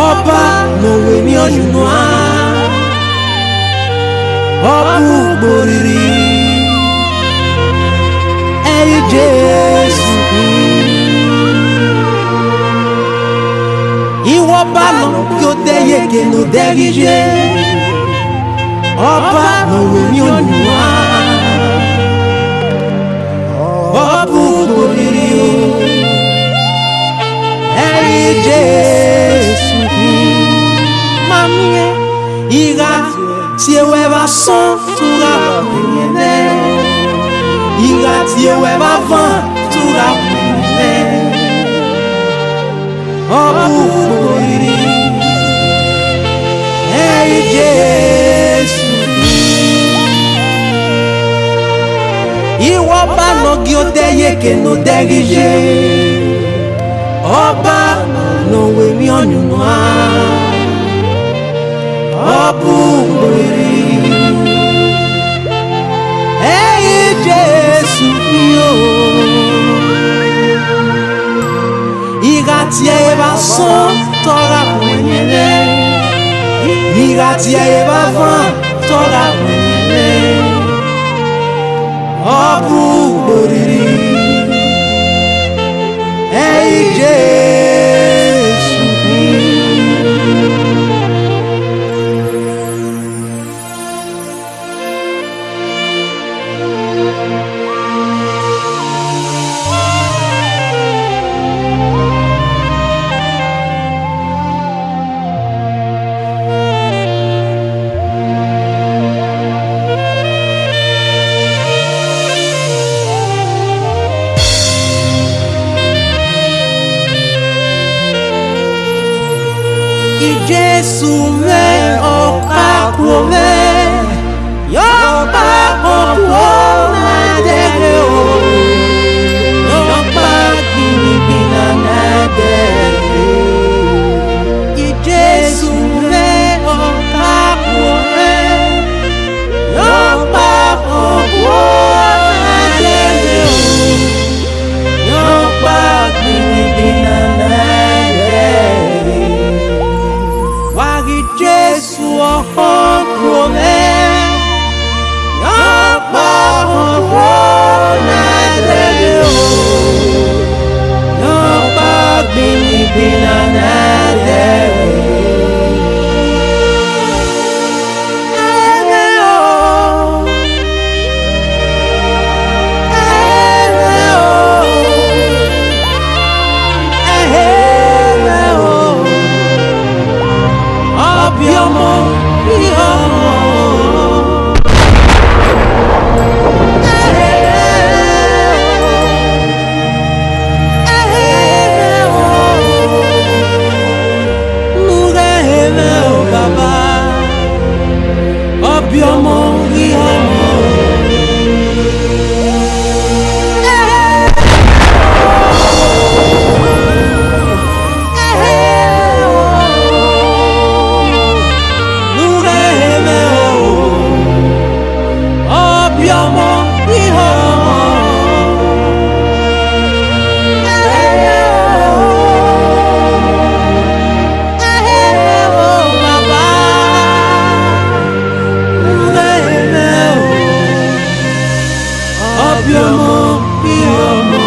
Ọba ne ọ ru emwi ọyunnuan, ọ bu ugbo rhirhi, ẹ i Jesu. Iwẹ Ọba ne ọ gbe odẹ ye eke ne odẹ ghi ye, Ọba ne ọ ru emwi ọyunnuan, ọ bu ugbo rhirhi, ẹ i Jesu. Ma miẹn, I gha tie ruẹ vbe asọn, te u gha mu ẹn mwẹ. I gha tie ruẹ vbe avan, te u gha mu ẹn mwẹ. Ọ bu ugbo rhirhi, ẹ i Jesu. Iwẹ Ọba ne ọ gbe odẹ ye eke ne odẹ ghi ye, Ọba ne ọ ru emwi ọyunnuan, ọ bu ugbo rhirhi, ẹ i Jesu. I gha tie ẹre vbe asọn, te ọ gha mu ẹn mwẹ. I gha tie ẹre vbe avan, te ọ gha mu ẹn mwẹ. Ọ bu ugbo rhirhi, ẹ i Jesu. Jesu mwẹ ọkpa kuo mwẹ, yọ ọkpa kuo na dẹghe o, yọ ọkpa gbinnigbinna na dẹghe. Jesu mwẹ ọkpa kuo mwẹ, yọ ọkpa kuo na dẹghe o, yọ ọkpa gbinnigbinna na dẹghe. Wa ghi Jesu ọkhọ kuo mwẹ, yọ ọkpa ọkhọ na dẹghe o, yọ ọkpa gbinnigbinna na dẹghe. Ẹghẹ o, ẹghẹ o, ẹghẹ o. Ọbiọmọ, iye ọmọ. Lughe mwẹ o, Baba. Ọbiọmọ, iye ọmọ. Lughe mwẹ o, ọbiọmọ, iye ọmọ. Ẹghẹ o, Baba, lughe mwẹ o, ọbiọmọ, iye ọmọ.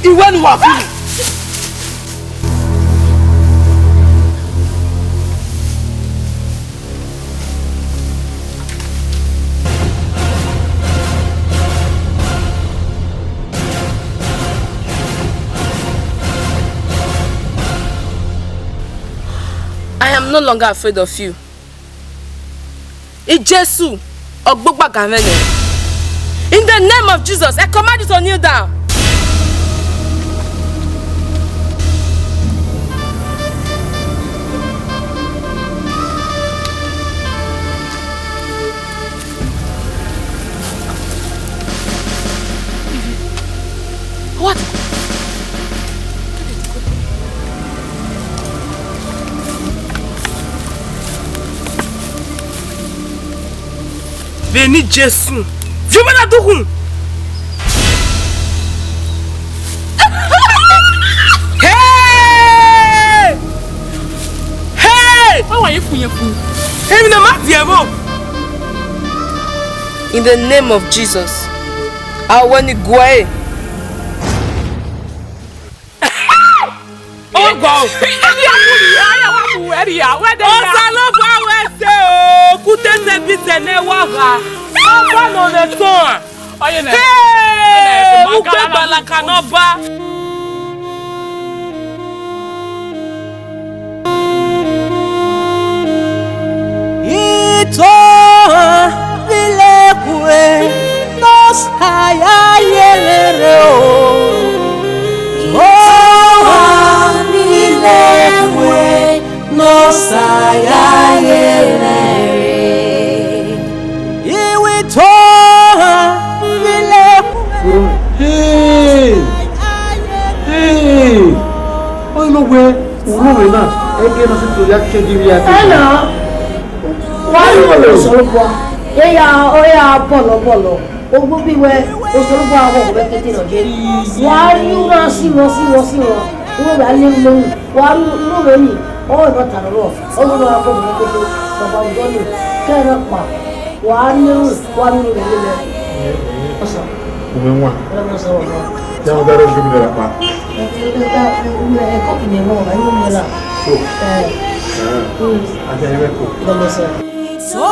Iwẹ ne uwa fi. I am no longer afraid of you. Jesu, ọgbogbaganmwẹ nẹ. In the name of Jesus, I command you to kneel down. What? Vbene Jesu fi uwẹ na dukhun. Hey! Hey! Why were you fun, fun? Emwi ne ma viẹ vbọ. In the name of Jesus, a wẹ ne I guẹ ẹre. Ogo. Osanobua wẹ ẹse o, kutese bi sẹ ne wa gha. Ọba nọ ne tọn. Hey, ugbe gbalaka ne Ọba. Itohan vbe ilẹkhue ne Osa ya ye mwẹ rre o. Itohan vbe ilẹkhue ne Osa ya ye mwẹ rre. Iwẹ itohan vbe ilẹkhue. Hey! Hey! Ọ i lo wẹ, u ru mwẹ na, ẹghẹ na sẹtin ya change ivbi ya. Ẹna, wa ru Osanobua, eya, ọ ya bọlọ bọlọ, ogbobọ wẹ, Osanobua ọghe ọghe kete nọ je. Wa ru na si wọn, si wọn, si wọn, u ru vbe a le ru. Wa ru, u ru vbe ni, ọ wẹ ne ọ ta nọ rọ, ọ wẹ ne ọ ra fo vbe kete, baba odọ ni, kẹ rẹ kpa. Wa rhie ru, wa rhie ru vbe lele. Ọsa. Uwẹ wan. Ọlọrun ọsa wa. Ya mu daro ju mi la pa. Ẹ, ẹ, ẹ, ẹ, ẹ, ẹ, kọpu ni wọn, ẹ, ẹ, ẹ, la. So. Ẹ. Ẹ. Mm. A jẹ ẹ ko. Ọlọrun ọsa. So